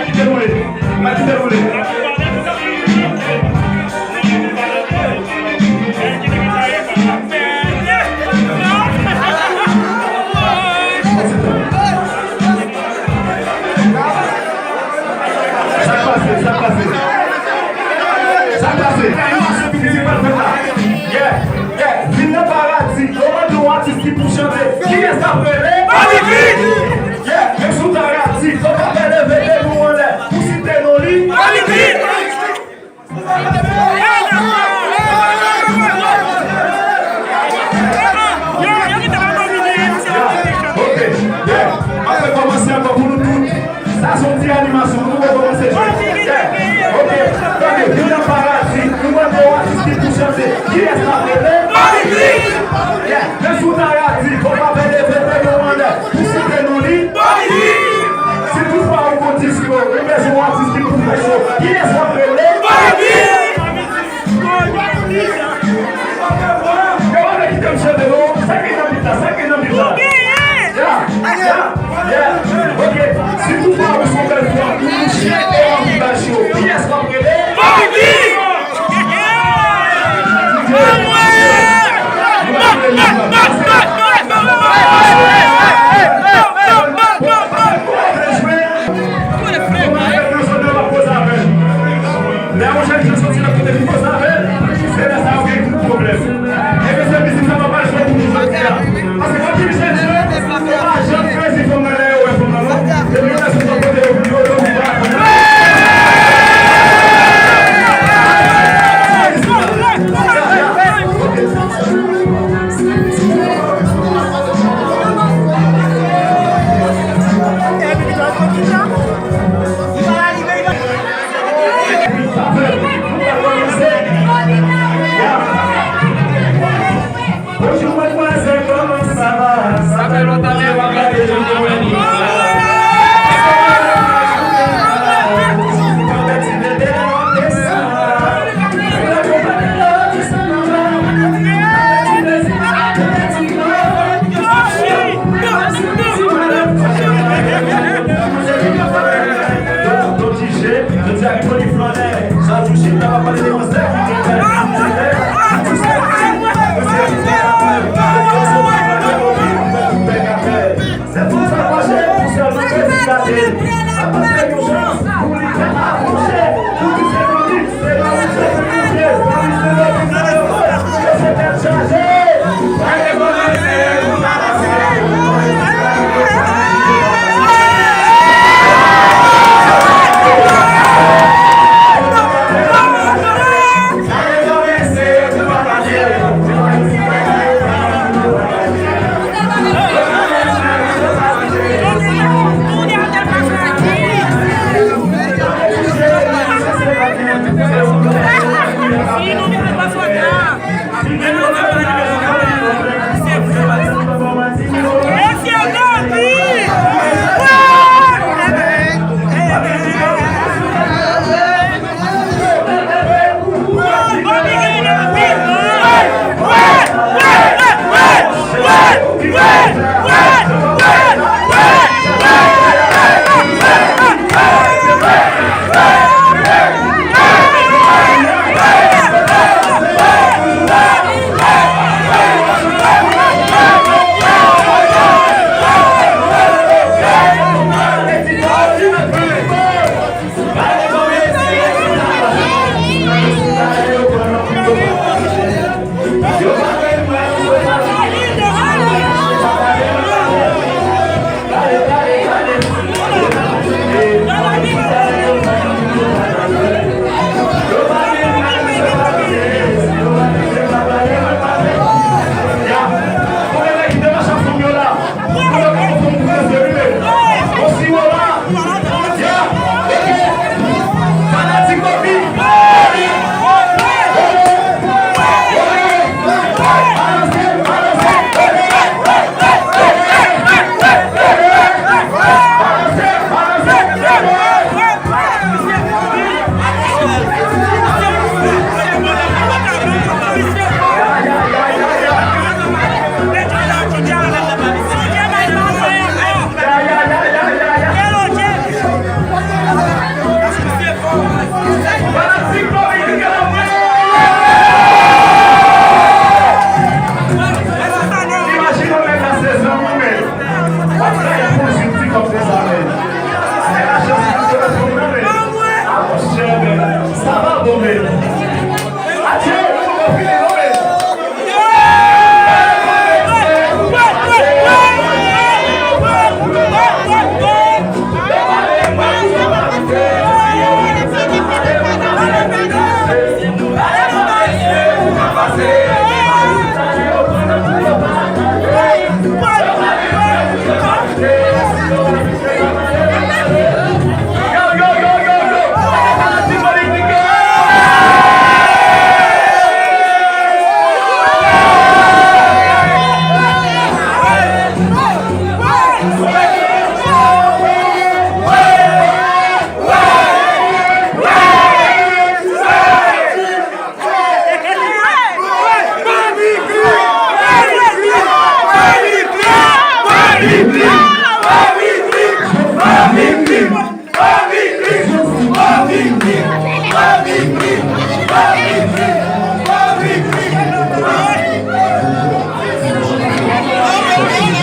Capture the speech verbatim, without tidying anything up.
Kite boule. Kite boule. Sa k pase? Sa k pase? Sa k pase? Animasyon ki piti pral fèt la. Yeah, yeah. Vin nan paradi, yo mande yon atis ki pou chante. Kiyès k ap rele? Maliklik! Yeah, men sou paradi, yo pa pè leve de nou anlè pou site non li. Maliklik! Ok, yeah. M ap fè kòmanse ankò pou nou tout. Sa se yon ti animasyon, nou poko kòmanse jwe. Yeah. Ok, tande, vin nan paradi, nou mande yon atis ki pou chante. Kiyès k ap rele? Maliklik! Yeah. Men sou paradi, yo pa pè leve de nou anlè pou site non li. Maliklik! Si toutfwa ou gon disko, ou bezwen yon atis ki pou fè cho, kiyès w ap rele? Maliklik! Yo pa vle kite m chante non. Sa k gen nan bit la? Sa k gen nan bit la? Yeah, yeah, yeah. Ok. Si toutfwa ou se yon bèl fanm, ou mouche e w anvi bay cho, kiyès w ap rele? Barbie! Lè yon jèn jan soti nan kote li poze avè l, se lè sa yo gen gwo pwoblèm. Ebyen, se mizik sa m ap al jwe pou nou jodi a. Paske anpil jèn jan, yo pa janm mezi fanm nan lè yo wè fanm nan, non. Epi yo wè sou kote yo, yo, yo, yo, Bonjou, madmwazèl, kòman sa va? Sa fè lontan, men m ap gade nou.